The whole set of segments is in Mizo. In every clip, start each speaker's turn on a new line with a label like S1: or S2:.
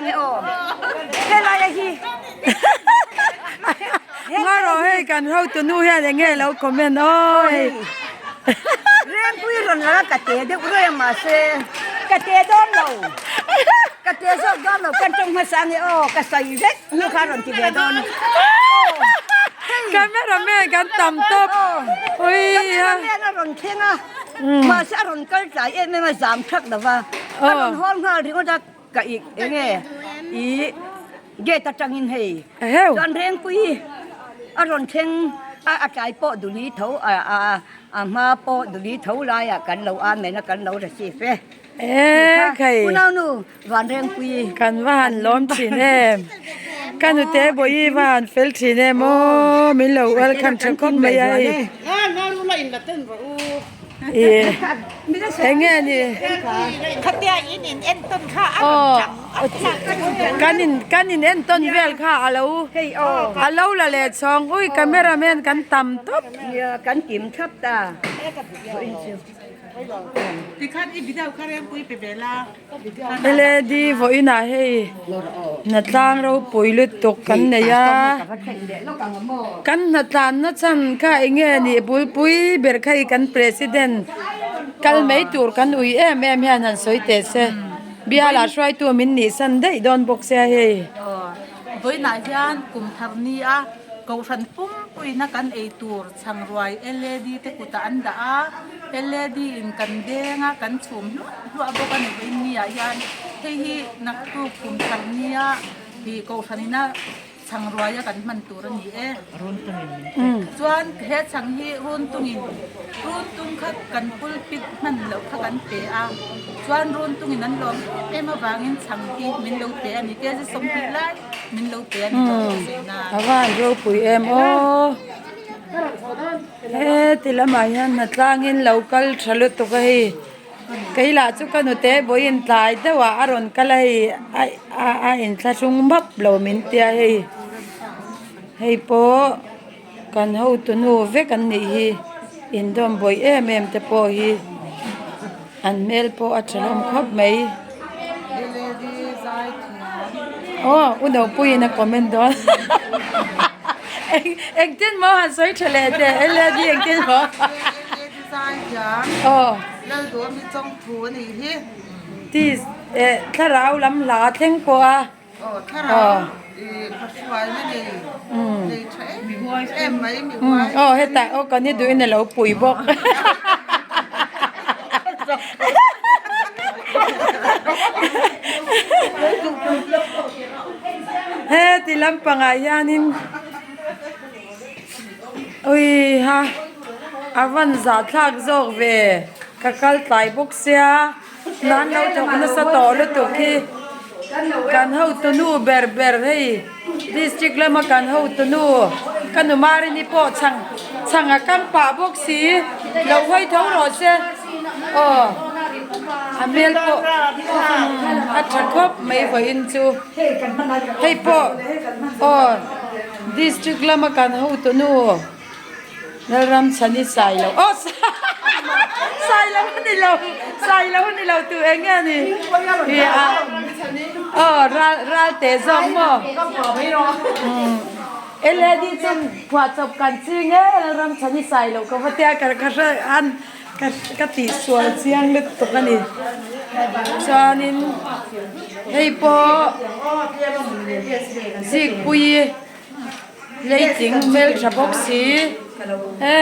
S1: nge aw helaia hi
S2: Ngarawh hei kan hotu nu hian eng nge lo comment aw hei.
S1: Rengpui rawn lang a ka te deuh reng a mahse ka te dawn lo ka te zawk dawn lo kan tawng hmasa nge aw ka sawi vek hnu kha rawn ti ve dawn aw
S2: Camera man kan tam tawp ui
S1: camera man a rawn thleng a mahse a rawn kal tlai em em a zam thak lo va a rawn hawl nghal ringawt a ka ih eng nge ih gate atangin hei chuan Rengpui a rawn thleng a a tlai pawh duli tho a a a hma pawh duli tho laiah kan lo amen a kan lo receive e unaunu Vanrengpui
S2: kan va han lawm thin em ka nute bawihi va han fel thin em aw min lo welcome tha khawp mai a hei. Eng nge ni?
S3: Khatia in in entawn kha a rawn chang a chak.
S2: Kan in kan in entawn vel kha a lo a lo la leh chhawng ui camera man kan tam tawp.
S1: Nia kan kim thap ta.
S3: Tikhan i video kha Rengpui pe ve la.
S2: LED vawiinah hei hnatlang ropui lutuk kan nei a kan hnatlanna chhan kha eng nge nih bulpui ber kha hi kan president kal mai tur kan ui em em hian han sawi teh se bialah hruaitu min nih san daih dawn bawk sia hei.
S3: Vawiinah hian kum thar nia kohhran pumpuina kan ei tur Chhangruai LAD te kutah an dah a, LAD in kan deng a, kan chhum hluah hluah bawk a ni vawiin ni ah hian hei hi naktuk kum thar nia hi kohhran ina chhangruai a kan hman tur a ni e. Chuan he chhang hi run tungin run tung kha kan pulpit hman loh kha kan pe a, chuan run tungin an lawm em em avangin chhang hi min lo pe a ni, kg 20 lai min lo pe a ni tawh tih sawi nan.
S2: A va han ropui em aw. He ti lamah hian hnatlangin lo kal tha lutuk a hei kei lah chu ka nute vawiin tlai deuh ah a rawn kal a hei a a inthlahrung map lo min tia hei hei pawh kan hotu nu vek an nih hi indawm bawih em em te pawh hi an hmel pawh a tha hlawm khawp mai aw u Nopuiin a comment dawn. Engtin maw han sawi tha leh teh LED engtin maw aw ti eh thlarau lam hla thleng pawh a aw aw hetah aw kan i duhin a lo pui bawk. Heti lampangah hianin ui ha a van zahthlak zawk ve ka kal tlai bawk sia nan lo thawk nasa tawh lutuk hi kan hotu nu ber ber hei district lama kan hotu nu ka nu Marini pawh chhang chhang a kam pah bawk si lo hawi tho rawh se aw a hmel pawh a tha khawp mai vawiin chu. Hei pawh aw district lama kan hotu nu Lalramchhani Sailo aw Sailo a ni lo Sailo a ni lo tu eng nge a ni hi a aw ral ral teh zawk maw umm led chu phuahchawp kan ching e Lalramchhani Sailo ka va tia ka hre an. Ka tihsual chiang lutuk a ni. Chuanin hei pawh zikpui leiting hmeltha bawk si he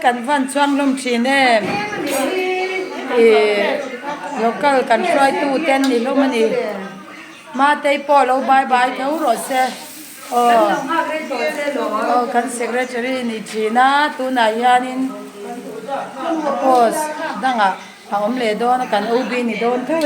S2: kan van chuang hlawm thin em ih local kan hruaitu te an ni hlawm a ni. Matei pawh lo bye bye tho rawh se aw aw kan secretary ni thin a tunah hianin post dangah a awm leh dawn a kan OB ni dawn tho.